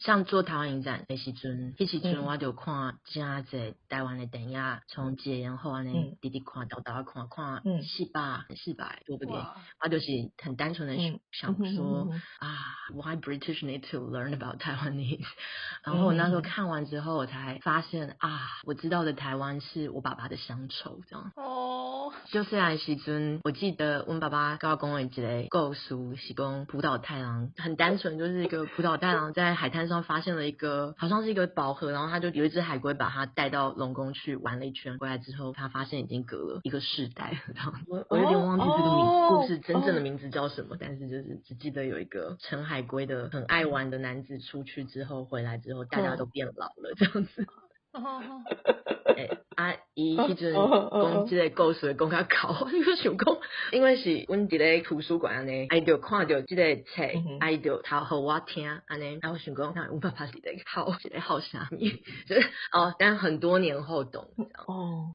像做台灣影展的時陣，彼時陣我就看誠濟台灣的電影，從解嚴後按呢，直直看，沓沓看，看400多部電影，我就是很單純的想說啊，Why British need to learn about Taiwanese？然後我那時候看完之後，我才發現啊，我知道的台灣是我爸爸的鄉愁，這樣。哦。就細漢時陣，我記得阮爸爸共我講的一個故事，是講浦島太郎，很單純，就是一個浦島太郎在海灘上發現了一個，好像是一個寶盒，然後他就有一隻海龜把他帶到龍宮去玩了一圈，回來之後，他發現已經隔了一個世代。我有點忘記這個名故事真正的名字叫什麼，但是就是只記得有一個乘海龜的很愛玩的男子出去之後回來之後，大家都變老了這樣子。欸，啊，伊彼陣講這個故事講較厚，我想講，因為是阮佇咧圖書館按呢，伊就看著這個冊，啊伊就讀予我聽按呢，啊我想講，阮爸爸是咧哭，是咧哭啥物？就是哦，但很多年後懂。哦。